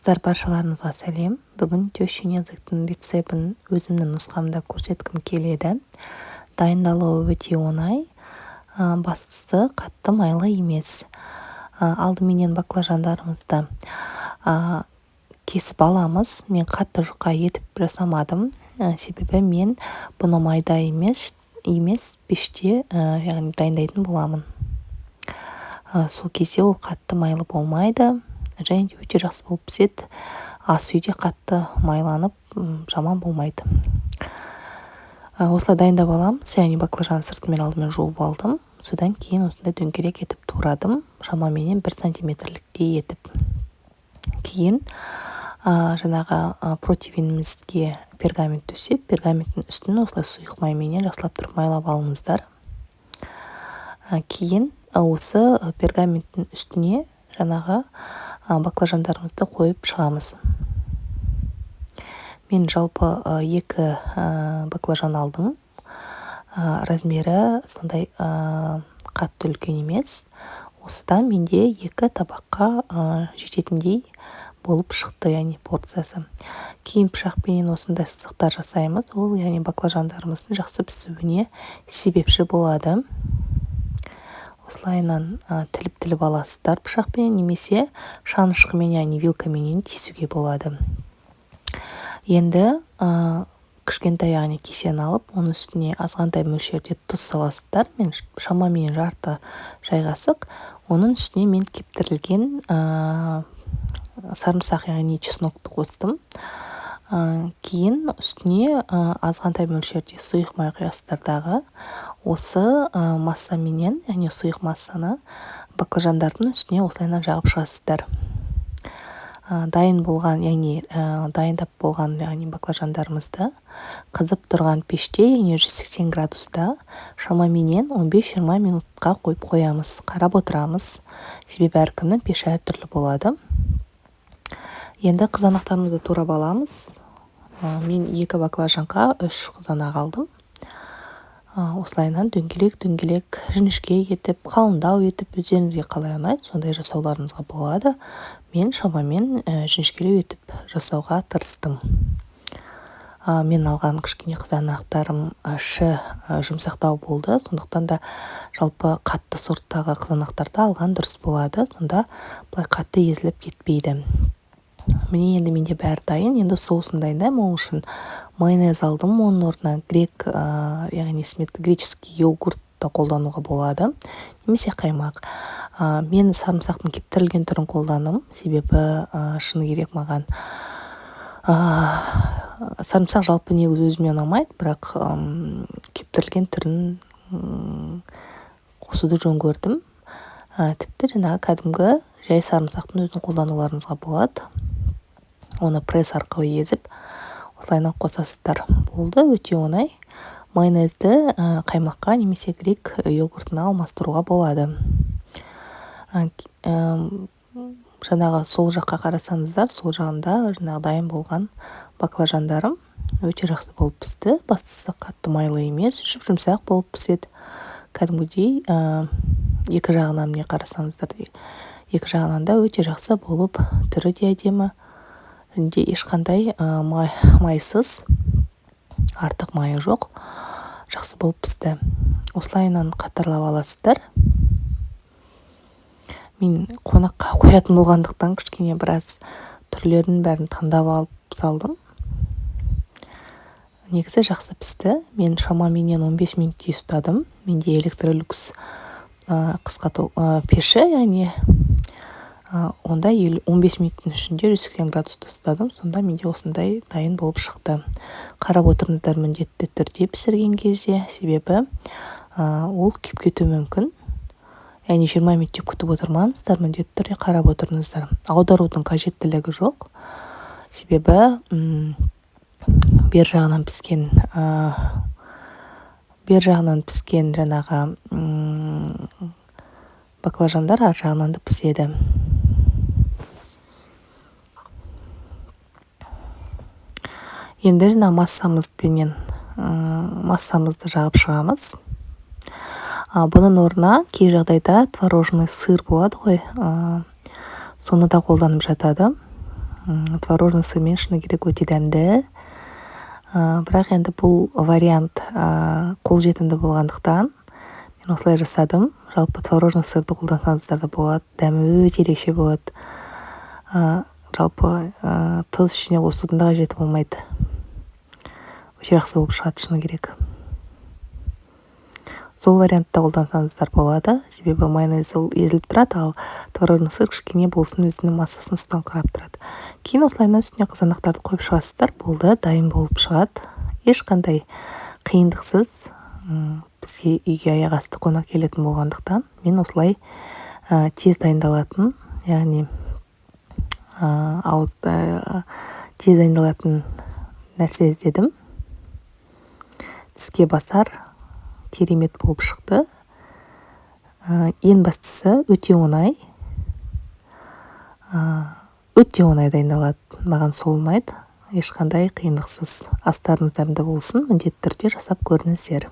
Қыздар, баршаларыңызға сәлем! Бүгін тещин языктың рецептін өзімнің нұсқамда көрсеткім келеді. Дайындалуы өте оңай, бастысы қатты майлы емес. Алдыменен баклажандарымызды кесіп аламыз. Мен қатты жұқа етіп жасамадым, себебі мен бұны майда емес, пеште, яғни дайындайтын боламын. Сол кезде ол қатты майлы болмайды және де өте жақсы болып піседі. Ас үйде қатты майланып, жаман болмайды. Осылай дайындап аламыз, яғни баклажан сыртымен алдымен жуып алдым. Содан кейін осындай дөңгелек етіп турадым, шамаменен 1 сантиметрліктей етіп. Кейін жаңағы противенімізге пергамент төсеп, пергаменттің үстін осылай сұйық майменен жақсылап тұрып майлап алыңыздар. Кейін осы пергаменттің үстіне жаңағы баклажандарымызды қойып шығамыз. Мен жалпы екі баклажан алдым, размері сондай, қатты үлкен емес. Осыдан менде екі табаққа жететіндей болып шықты, яғни порциясы. Кейін пышақпенен осындай сызықтар жасаймыз. Ол, яғни, баклажандарымыздың жақсы пісуіне себепші болады. Осылайынан тіліп-тіліп аласыздар пышақпенен немесе шанышқымен, яғни вилкаменен тесуге болады. Енді кішкентай, яғни кесені алып, оның үстіне азғантай мөлшерде тұз саласыздар. Мен шамамен жарты шай қасық. Оның үстіне мен кептірілген сарымсақ, яғни чеснокты қостым. Кейін үстіне азғантай мөлшерде сұйық май құясыздар дағы, осы массаменен, яғни сұйық массаны баклажандардың үстіне осылайынан жағып шығасыздар. Дайын болған, яғни дайындап болған, яғни баклажандарымызды қызып тұрған пеште, яғни 180 градуста шамаменен 15-20 минутқа қойып қоямыз. Қарап отырамыз, себебі әркімнің пеші әртүрлі болады. Енді қызанақтарымызды турап аламыз. Мен екі баклажанға үш қызанақ алдым. Осылайынан дөңгелек дөңгелек, жіңішке етіп, қалыңдау етіп, өздеріңізге қалай ұнайды, сондай жасауларыңызға болады. Мен шамамен жіңішкелеу етіп жасауға тырыстым. Мен алған кішкене қызанақтарым іші жұмсақтау болды, сондықтан да жалпы қатты сорттағы қызанақтарды алған дұрыс болады, сонда былай қатты езіліп кетпейді. Міне, енді менде бәрі дайын. Енді соусын дайындаймын. Ол үшін майонез алдым. Оның орнына грек, яғни греческий йогурт та қолдануға болады немесе қаймақ. Мен сарымсақтың кептірілген түрін қолдандым, себебі шыны керек, маған сарымсақ жалпы негізі өзіме ұнамайды, бірақ кептірілген түрін қосуды жөн көрдім. Тіпті жаңағы кәдімгі жай сарымсақтың өзін қолдануларыңызға болады. Оны пресс арқылы езіп, осылайынан қосасыздар, болды, өте оңай. Майонезді қаймаққа немесе грек йогуртына алмастыруға болады. Жаңағы сол жаққа қарасаңыздар, сол жағында жаңағы дайын болған баклажандарым өте жақсы болып пісті. Бастысы, қатты майлы емес, жұп жұмсақ болып піседі кәдімгідей. Екі жағынан, міне, қарасаңыздар, екі жағынан да өте жақсы болып, түрі де әдемі және де ешқандай майсыз, артық майы жоқ, жақсы болып пісті. Осылайынан қатарлап аласыздар. Мен қонаққа қоятын болғандықтан, кішкене біраз түрлерінің бәрін таңдап алып салдым. Негізі жақсы пісті. Мен шамаменен 15 минуттей ұстадым. Менде Электролюкс қысқа пеші, яғни онда 15 минуттың ішінде 180 градуста ұстадым. Сонда менде осындай дайын болып шықты. Қарап отырыңыздар міндетті түрде пісірген кезде, себебі ол күйіп кетуі мүмкін. Яғни 20 минут деп күтіп отырмаңыздар, міндетті түрде қарап отырыңыздар. Аударудың қажеттілігі жоқ, себебі бер жағынан піскен жаңағы баклажандар ар жағынан да піседі. Енді жаңа массамызды жағып шығамыз. Бұның орнына кей жағдайда творожный сыр болады ғой, соны да қолданып жатады. Творожный сырмен, шыны керек, өте дәмді. Бірақ енді бұл вариант қолжетімді болғандықтан, мен осылай жасадым. Жалпы, творожный сырды қолдансаңыздар да болады, дәмі өте ерекше болады. Жалпы, тұз ішіне қосудың да қажеті болмайды, өте жақсы болып шығады, шыны керек. Сол вариантта қолдансаңыздар болады, себебі майонез ол езіліп тұрады, ал творожный сыр кішкене болсын өзінің массасын ұстаңқырап тұрады. Кейін осылайынан үстіне қызанақтарды қойып шығасыздар, болды, дайын болып шығады ешқандай қиындықсыз. Бізге үйге аяқ асты қонақ келетін болғандықтан, мен осылай тез дайындалатын, яғни ауызда тез дайындалатын нәрсе іздедім. Тіске басар, керемет болып шықты. Ең бастысы, өте оңай, өте оңай дайындалады. Маған сол ұнайды, ешқандай қиындықсыз. Астарыңыз дәмді болсын, міндетті түрде жасап көріңіздер.